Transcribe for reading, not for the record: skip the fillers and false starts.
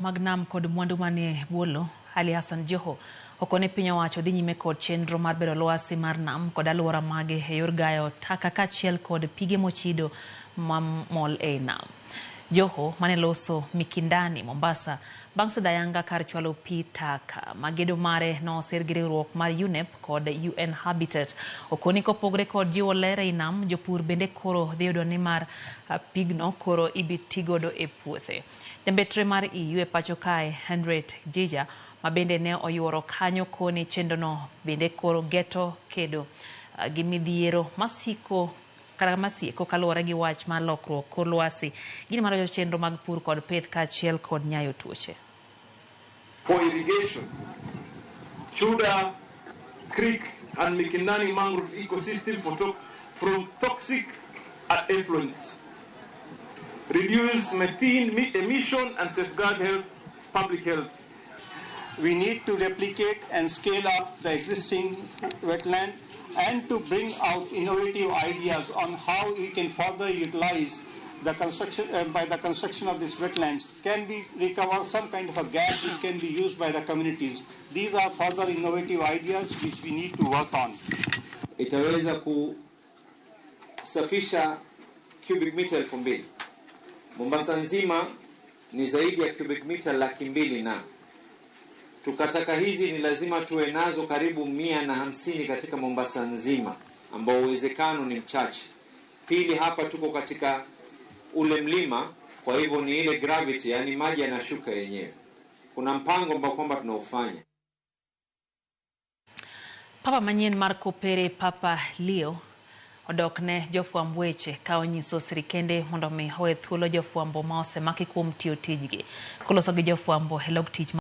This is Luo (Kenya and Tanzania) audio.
Mag nam kod mwandu manie bwo lowo, Ali Hassan Joho okone piny owacho dhi nyime kod chenro mar bero lwasi mar nam kod alwora mage e yor gayo taka kaachiel kod pige mochido mamol ei nam. Joho mane loso Mikindani, Mombasa, bang' sidho ayanga kar chwalo pi taka ma gedo mare nosir gi riwruok mar UNEP kod UN Habitat. Okoni kopogre kod jiwo ler ei nam, jopur bende koro dhi yudo ni mar pigno koro ibi tigodo e puothe. Jambetre mar EU e pacho kae Henriette Jija ma bende ne oyuoro kanyo koni chenrono bende koro geto kedo gi midhiero masiko kata masieko kaluwore gi wach mar lokruok kor lwasi, gino marocho chenro mag pur kod pith kaachiel kod nyayo tuoche. For irrigation, Chuda Creek and Mikindani mangrove ecosystem from toxic effluents, reduce methane emission and safeguard health, public health. We need to replicate and scale up the existing wetland and to bring out innovative ideas on how we can further utilize the construction, by the construction of these wetlands. Can we recover some kind of a gas which can be used by the communities? These are further innovative ideas which we need to work on. Itaweza kusafisha cubic meter 2000. Mombasa nzima ni zaidi ya cubic meter 200,000 na tukataka hizi ni lazima tuwe nazo karibu 150 katika Mombasa nzima, ambao uwezekano ni mchache. Pili, hapa tuko katika ule mlima, kwa hivyo ni ile gravity, yani maji yanashuka yenyewe. Kuna mpango ambao kwamba tunaufanya. Papa manyien mar Kopere Papa Leo odok ne jofwamb weche ka onyiso sirikende mondo mi owe thuolo jofwambo ma osemaki kuom tiyo tijgi. Koloso gi jofwambo e log tich.